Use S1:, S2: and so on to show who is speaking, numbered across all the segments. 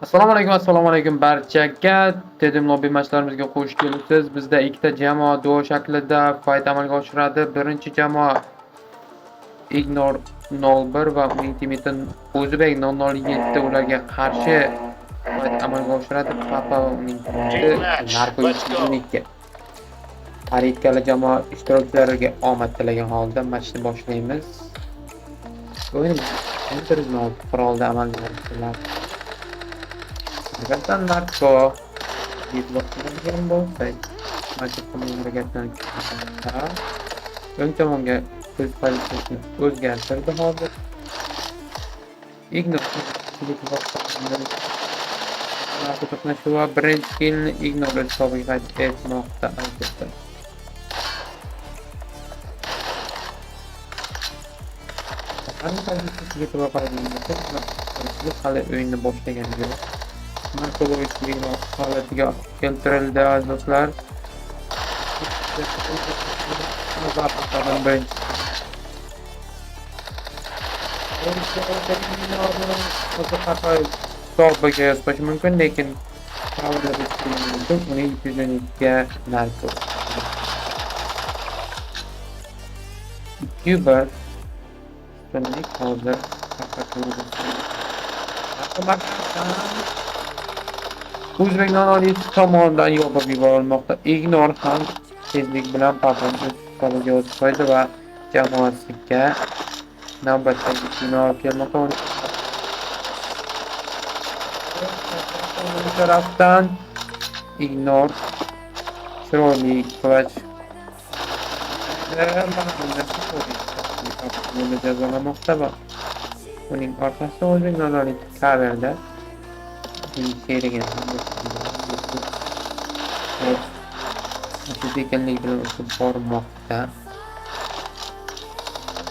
S1: Assalomu alaykum, assalomu alaykum barchaga. Dedim lobby matchlarimizga xush kelibsiz. Bizda ikkita jamoa duo shaklida fight amalga oshiradi. Birinchi jamoa Ignor 01 va uning teammate O'zbek 007 ularga qarshi fight amalga oshiradi. Papa va uning teammate Narko 112. Har ikkala jamoa ishtirokchilariga omad tilagan holda matchni boshlaymiz. O'yin 1.06 qurolda amalga oshiriladi. Albatta Narko yetib bo'lsak, markaz tomon harakatlanmoqda. O'ng tomonga o'z pozitsiyasini o'zgartirdi hozir. Ignor Narko to'qnashuvi birinchi killni Ignor o'z hisobiga qayd etmoqda albatta. Ularning pozitsiyasiga e'tibor qaragan bo'lsak, hali o'yinni boshlagani yo'q. Narko holatiga keltirildi aziz do'stlar. Birinchi hisobiga yozib mumkin, lekin mumkin. Uni 212 ga Narko. 2-1 ustunlik hozir O'zbek 007 tomonidan yopib yuborilmoqda. Ignor ham tezlik bilan Papani o'z hisobiga yozib qo'ydi va jamoasiga navbatdagi kino olib kelmoqda. Uning tarafdan Ignor chiroyli clutch jazolamoqda va uning orqasida O'zbek 007 coverda uning sherigini ham sekinlik bilan o'tib bormoqda.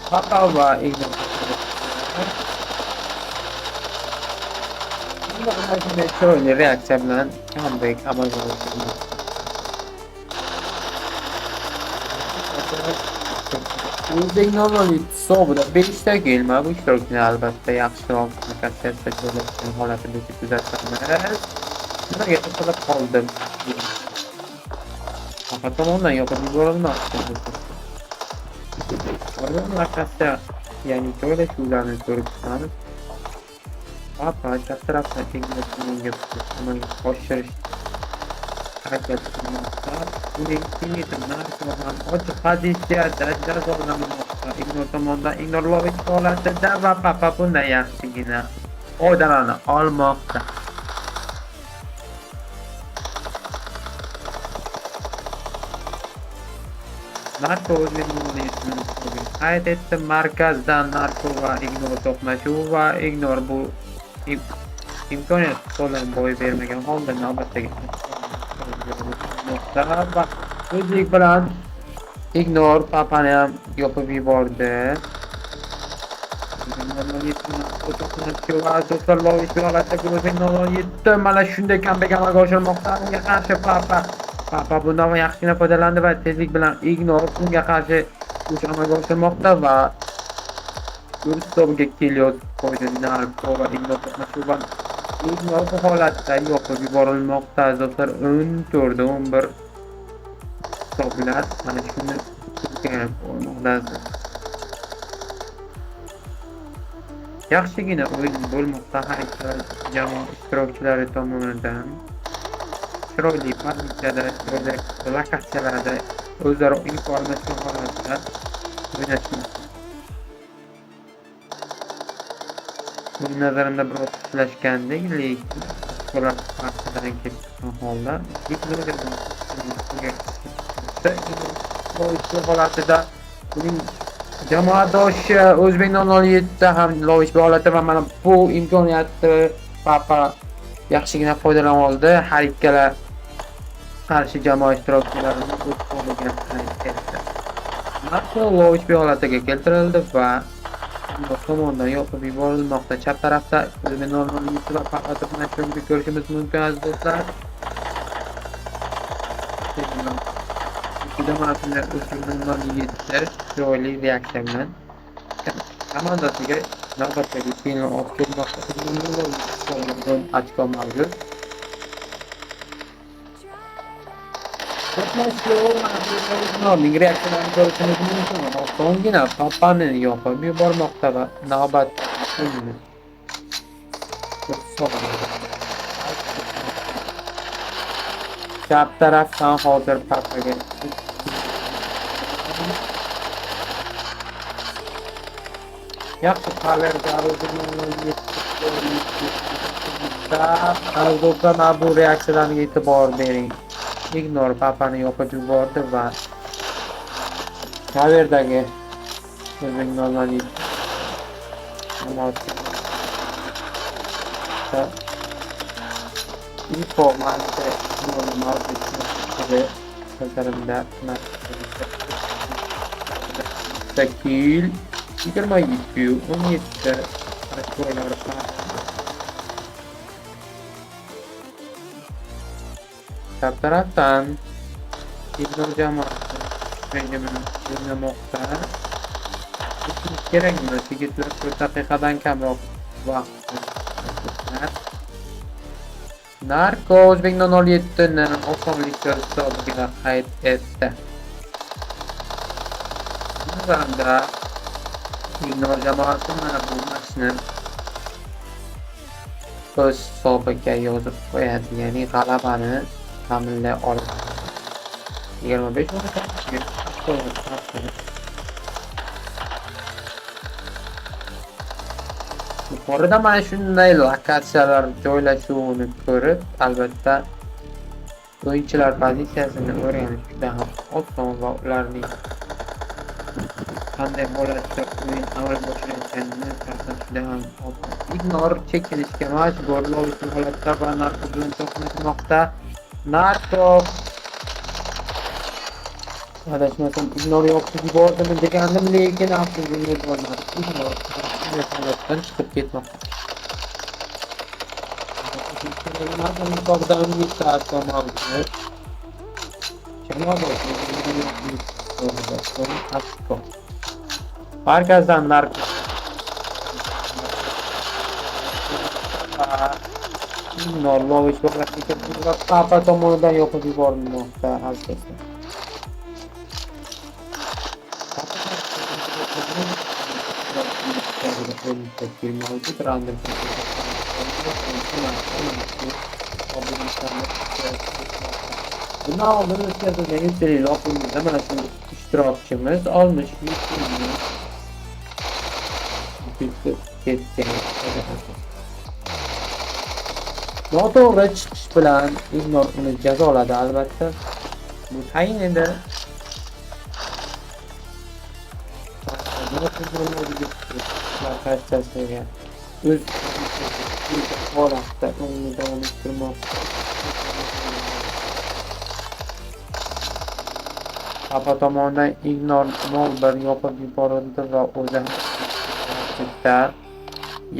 S1: Papa va Ignor chiroyli reaksiya bilan comeback amalga oshirmoqda. O'zbek 007 hisobida 5 ta gol. Mana bu ishtirokchini albatta yaxshiroq lokatsiyasida joylashgan holatida kuzatamiz. Nimaga to'xtalib qoldim? Papa tomonidan yopib yuborilmoqda. Lokatsiya, ya'ni joylashuvlarni ko'rib chiqamiz. Papa chap tarafdan Ignor tomonga amalga oshirish harakat qilmoqda. Uning teammate Narko ham ochiq pozitsiyada jazolanmoqda. Ignor tomonidan Ignor Lovich holatida va Papa bundan yaxshigina foydalana olmoqda. Narko o'zining qayd etdi. Markazdan Narko va Ignor to'qnashuvi va Ignor bu imkoniyat qo'ldan boy bermagan holda navbatdagi va tezlik bilan Ignor Papani ham yopib yubordi. Do'stlar Lovich holatda 007 mana shunday comeback amalga oshirmoqda. Unga qarshi Papa Papa bundan yaxshigina foydalandi va tezlik bilan Ignor unga qarshi uch amalga oshirmoqda va o'z hisobiga kill yozib qo'ydi. Narko va Ignor to'qnashuvi Ignor bu holatda yopib yuborilmoqda. Do'stlar 14-11 hisoblar mana shuni bo'lmoqda. Yaxshigina o'yin bo'lmoqda har ikkala jamoa ishtirokchilari tomonidan. Chiroyli pozitsiyada, chiroyli lokatsiyalarda o'zaro info almashgan holatda o'ynashmoqda. Bu nazarimda biroz kuchlashgandek, lekin ular farqidan kelib chiqqan holda holatida uning jamoadoshi O'zbek 007 ham Lovich holatda va mana bu imkoniyatni Papa yaxshigina foydalana oldi. Har ikkala qarshi jamoa ishtirokchilarini o'z qo'liga qayd etdi. Narko Lovich holatiga keltirildi va tomonidan yopib yuborilmoqda. Chap tarafda O'zbek 007 va Papa to'qnashuvini ko'rishimiz mumkin aziz do'stlar. Juda shunday O'zbek 007 chiroyli reaksiya bilan komandasiga Navbatdagi killni olib kelmoqda. Ochko mavjud. Ignorning reaksiyalarini ko'rishimiz mumkin. Osongina Papani yopib yubormoqda va navbat o'yinni chap tarafdan hozir Papaga yaxshi cover do'stlar, bu reaksiyalarga e'tibor bering. Ignor Papani yopib yubordi va coverdagi o'zbek info nazarimda kill 22-17 ochkolar farqi. Chap tarafdan Ignor jamoasi rejimini o'ynamoqda. Kerak emas, yigitlar, 4 daqiqadan kamroq vaqt. Narko O'zbek 07 ni osonlikcha hisobiga qayd etdi. Nazarimda Ignor jamoasi mana bu matchni o'z hisobiga yozib qo'yadi, ya'ni g'alabani ta'minlay oladi. 25. Yuqorida mana shunday lokatsiyalar joylashuvini ko'rib, albatta o'yinchilar pozitsiyasini o'rganish juda ham oson va ularning qanday holatda o'yin amalga oshirayotganini farqlash juda ham oson. Ignor chekinishga majbur logish holatda va Narko bilan to'qnashmoqda. Narko adashmasam Ignor yopib yubordimi degandim, lekin afsusga bo'lmadi. Ignor holatdan chiqib ketmoqda. Markazdan Narko Ignor lovish va Papa tomonidan yopib yuborilmoqda aziz. Bundan oldin o'tkazilgan yuksallik loqimizda mana shu ishtirokchimiz olmish yutib ketgan. Noto'g'ri chiqish bilan Ignor uni jazoladi albatta. Bu tayin edi. Lokatsiyasiga o'z holatda o'yinni davom ettirmoqda. Papa tomonidan Ignor 0-1 yopib yuborildi va o'zi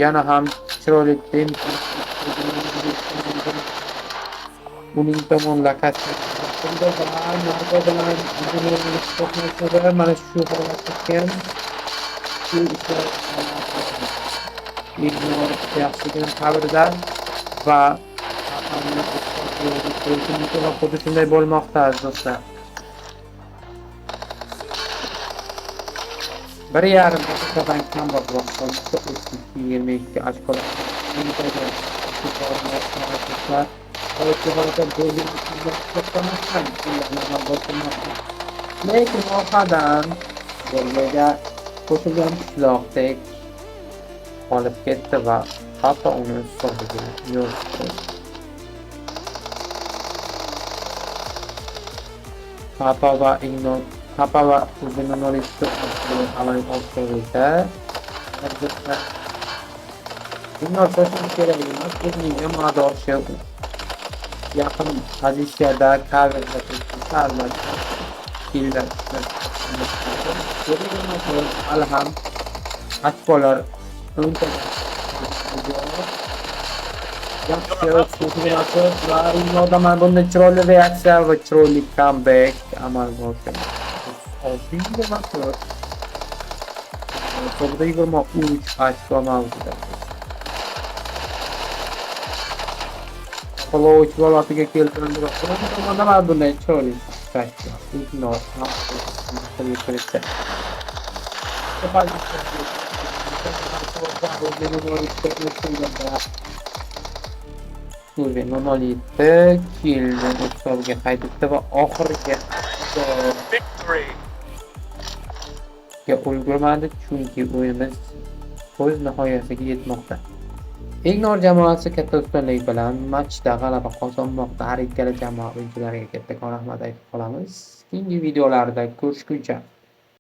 S1: yana ham chiroyli temp uning tomon lokatsiyasi va Narko bilan to'qnashuvi mana shu holatda kim shu ishlar Ignor yaxshigina qabrda va xuddi shunday bo'lmoqda aziz do'stlar. 1,5 daqiqadan kamroq vaqt qolmoqda. 32-22 ochkolar. Lekin orqadan golga qo'shilgan pishloqdek olib ketdi va hatto uni hisobiga yozib qo'ydi. Papa va Ignor Papa va o'zini 02 amalga oshirildi. Ignor shoshilish kerak emas, o'zining jamoadoshi yaqin pozitsiyada coverda turibdi, albatta killar hali ham ochkolar yaxshi va Ignorda mana bunday chiroyli reaksiya va chiroyli comeback amalga oshirildi. 6-24. Hisobida 23 ochko mavjud. Plovich holatiga keltirildi va tomondan bunday chiroyli tashkil. Ignor kiritdi. Urvin 0-7 killni hisobiga qayd etdi va oxirgi ga ulgurmadi, chunki o'yinimiz o'z nihoyasiga yetmoqda. Ignor jamoasi katta ustunlik bilan matchda g'alaba qozonmoqda. Har ikkala jamoa o'yinchilariga kattakon rahmat aytib qolamiz. Keyingi videolarda ko'rishguncha.